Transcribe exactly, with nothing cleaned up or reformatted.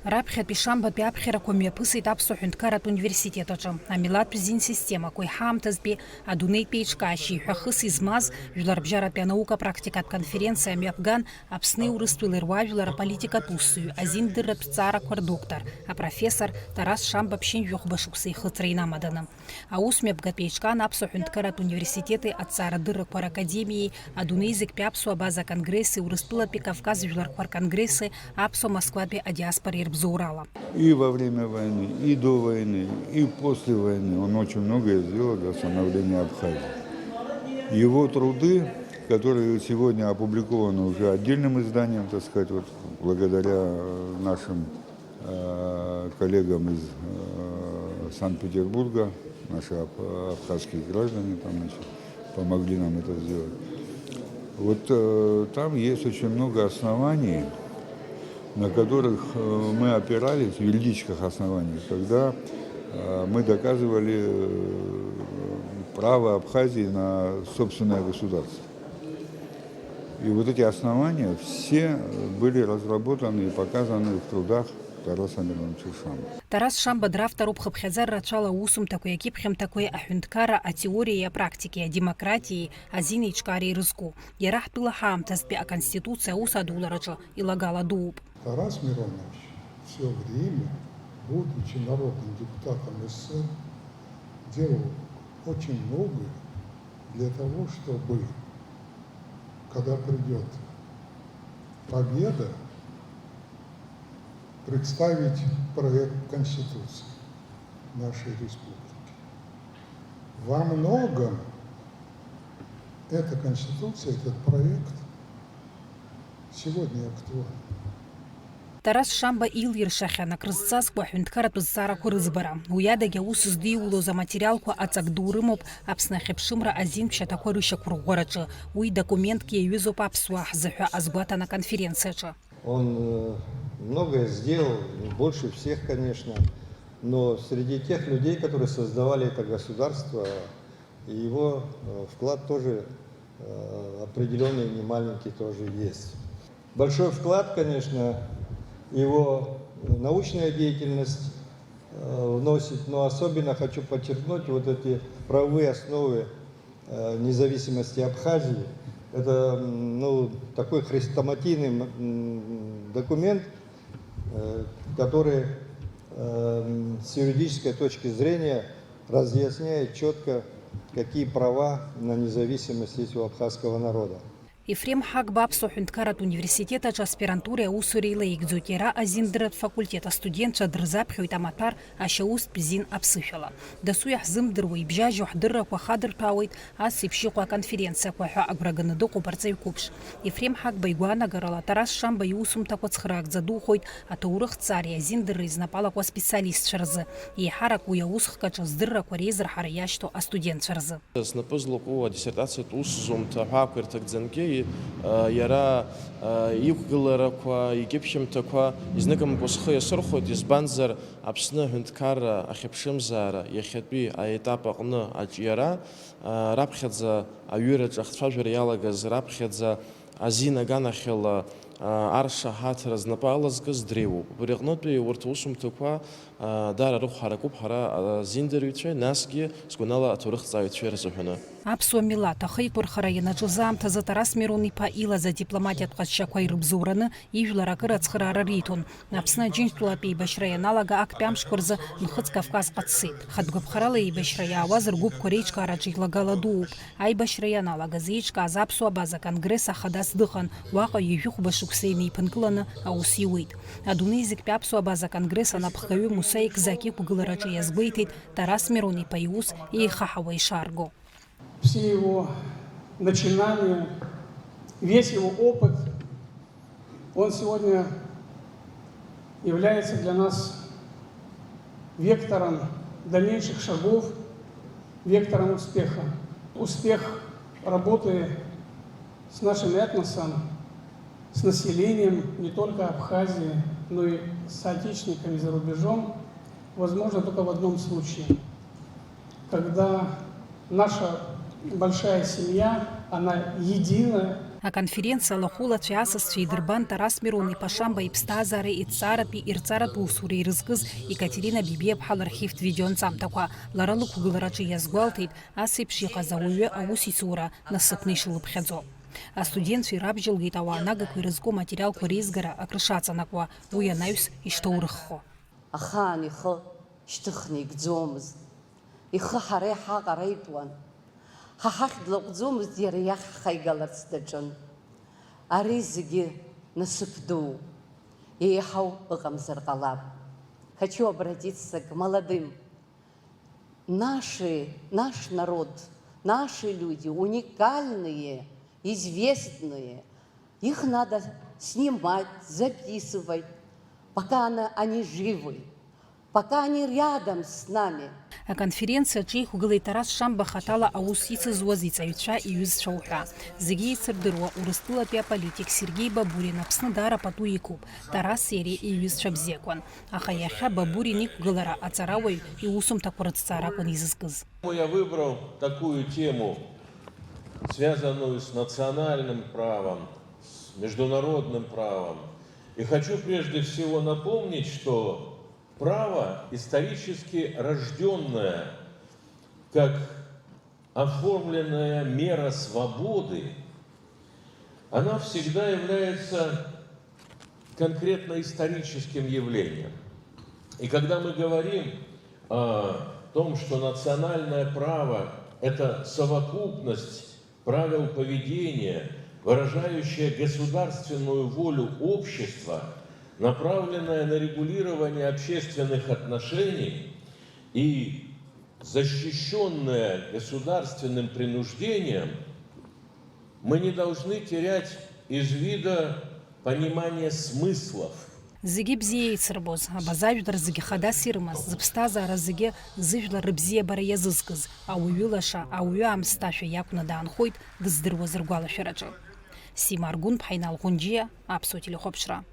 Раԥхьатәи Шамбатәи аԥхьарақәа мҩаԥысит Аԥсуа ҳәынҭқарратә университет аҿы. Амилаҭтә зин системақәеи ҳаамҭазтәи адунеитә еиҿкаашьеи ҳәа хыс измаз жәларбжьаратәи анаукатә практикатә конференциа мҩаԥган Аԥсни Урыстәылеи руаажәлар аполитикатә усзуҩ, азиндырратә ҭҵаарақәа рдоктор, апрофессор Тарас Шамба ԥшьынҩажәи хәба шықәса ихыҵра инамаданы. Аус мҩаԥгатә еиҿкаан Аԥсуа ҳәынҭқарратә университети Аҭҵаарадыррақәа ракадемиеи, адунеи зегьтәи аԥсуа абаза конгресси Урыстәылатәи Кавказ жәларқәа рконгресси, Аԥсуа Москватәи адиаспореи рыбзоурала. И во время войны, и до войны, и после войны он очень многое сделал для становления Абхазии. Его труды, которые сегодня опубликованы уже отдельным изданием, так сказать, вот благодаря нашим э, коллегам из э, Санкт-Петербурга, наши аб- абхазские граждане там, значит, помогли нам это сделать. Вот э, там есть очень много оснований, на которых э, мы опирались, юридических оснований, когда э, мы доказывали э, право Абхазии на собственное государство. И вот эти основания все были разработаны и показаны в трудах Тараса Мироновича Шамба. Тарас Шамба дравторуп хыԥхьаӡара рацәала аусумҭақәеи акьыԥхьымҭақәеи аҳәынҭқарра атеориеи апрактикеи, адемократиеи азин еиҿкаареи рызку. Иара ҳтәыла ҳаамҭазтәи аконституциа аус адулараҿы илагала дууп. Тарас Миронович все время, будучи народным депутатом СССР, делал очень многое для того, чтобы, когда придет победа, представить проект Конституции нашей республики. Во многом эта Конституция, этот проект сегодня актуален. Тарас Шамба илиршахьан акрызҵазкуа аҳәынҭқарратә зҵаарақәа рыӡбара. Уи адагьы аус здиулоз аматериалқәа аҵак ду рымоуп Аԥсны ахьыԥшымра азин ԥшьаҭақәа рышьақәырӷәӷәараҿы. Уи документк иаҩызоуп аԥсуаа ҳзы ҳәа азгәаҭан аконференциаҿы. Он э, многое сделал, больше всех, конечно, но среди тех людей, которые создавали это государство, его э, вклад тоже э, определенный, немаленький тоже есть. Большой вклад, конечно, его научная деятельность э, вносит, но особенно хочу подчеркнуть вот эти правовые основы э, независимости Абхазии. Это м, ну, такой хрестоматийный м, м, документ, э, который э, м, с юридической точки зрения разъясняет четко, какие права на независимость есть у абхазского народа. Ефрем Ҳагба Аԥсуа ҳәынҭқарратә университет аҿы аспирантуреи аусуреи леигӡоит, иара азиндырратә факультет астудентцәа дырзаԥхьоит амаҭәар ашьаустә зин аԥсышәала. Дасу иаҳзымдыруа, ибжьажьо ҳдыррақәа хадырҭәаауеит ас еиԥш иҟоу аконференциақәа ҳәа агәра ганы дыҟоуп арҵаҩ қәыԥш. Ефрем Ҳагба игәаанагарала, Тарас Шамба иусумҭақәа цхыраагӡа духоит аҭоурыхҭҵаареи азиндырреи знапы алаку аспециалистцәа рзы. Еиҳарак уи аусхк аҿы здыррақәа реизырҳара иашьҭоу астудентцәа рзы. Снапы злаку адиссертациатә усзумҭа аҳәаақәа ирҭагӡангьы, и-, а, иара, а, иқәгыларақәа, икьыԥхьымҭақәа изныкымкәа схы иасырхәоит, избанзар, Аԥсны аҳәынҭқарра ахьыԥшымзаара иахьатәи аетап аҟны аҿиара, а, раԥхьаӡа аҩыраҿы ахцәажәара иалагаз, раԥхьаӡа азин аганахьала, а, аршаҳаҭра знапы алазкыз дреиуоуп. Убри аҟнытәи урҭ аусумҭақәа, а, даара рыхә ҳаракуп ҳара, а, азиндырҩцәа, насгьы сгәанала аҭоурыхҭҵааҩцәа ирзыҳәаны. Аԥсуа милаҭ ахеиқәырхара ианаҿыз аамҭазы Тарас Мирон-иԥа илаз адипломатиатә ҟазшьақәа ирыбзоураны ижәлар акыр ацхыраара риҭон. Аԥсны Аџьынџьтәылатә еибашьра ианалага актәи амшқәа рзы Нхыҵ Кавказҟа дцеит. Хатә гәаԥхарала еибашьра иаауаз ргәыԥқәа реиҿкаараҿы илагала дууп. Аибашьра ианалагаз еиҿкааз аԥсуа абаза конгресс ахадас дыҟан, уаҟа ҩажәи хәба шықәса инеиԥынкыланы аус иуеит. Адунеи зегьтәи аԥсуа абаза конгресс анапхгаҩы Муса Екзак иқәгылараҿы иазгәеиҭеит Тарас Мирон-иԥа иус еихаҳауа ишаарго. Все его начинания, весь его опыт, он сегодня является для нас вектором дальнейших шагов, вектором успеха. Успех работы с нашим этносом, с населением не только Абхазии, но и с соотечественниками за рубежом возможно только в одном случае, когда наша большая семья, она единая. Аконференциа алахәылацәеи асасцәеи идырбан Тарас Мирон-иԥа Шамба иԥсҭазаареи иҭҵааратәи ирҵаратә усуреи ирызкыз Екатерина Бибиаԥҳа лархивтә видеоанҵамҭақәа. Лара лықәгылараҿы иазгәалҭеит, ас еиԥш иҟаз ауаҩы аусеицура насыԥны ишылыԥхьаӡо. Астудентцәа ирабжьалгеит ауаа нагақәа ирызку аматериалқәа реизгара акрышаҵанакуа, уи анаҩс ишҭоурыххо. Ахаан ихы шьҭыхны икӡомызт. Ихы ҳара иҳаҟараитәуан. Ҳа ҳахь длаҟәӡомызт, иара иахь ҳхаигаларц даҿын. Ари зегьы насыԥ дуу, еиҳау ыҟамзар ҟалап. Хочу обратиться к молодым. Наши, наш народ, наши люди уникальные, известные. Их надо снимать, записывать, пока она, они живы, пока они рядом с нами. Аконференциаҿы иқәгылеит Тарас Шамба хаҭала аус ицызуаз иҵаҩцәа, иҩызцәа уҳәа. Зегьы еицырдыруа Урыстәылатәи аполитик Сергеи Бабурин Аԥсны даара пату иқәуп. Тараси иареи иҩызцәа бзиақәан. Аха иахьа Бабурин иқәгылара аҵарауаҩ иусумҭақәа рыҭҵаара акәын изызкыз. Я выбрал такую тему, связанную с национальным правом, с международным правом. И хочу прежде всего напомнить, что право, исторически рождённое как оформленная мера свободы, она всегда является конкретно историческим явлением. И когда мы говорим о том, что национальное право — это совокупность правил поведения, выражающая государственную волю общества, направленная на регулирование общественных отношений и защищённая государственным принуждением, мы не должны терять из вида понимание смыслов. Зегьы бзиа еицырбоз, абаза ажәлар зегьы хадас ирымаз, зыԥсҭазаара зегьы зыжәлар рыбзиабара иазызкыз, ауаҩы лаша, ауаҩы аамсҭашәа иакәны даанхоит дыздыруаз ргәалашәараҿы. Сима Аргәынԥҳа, Инал Ҟәынџьиа, Аԥсуа телехәаԥшра.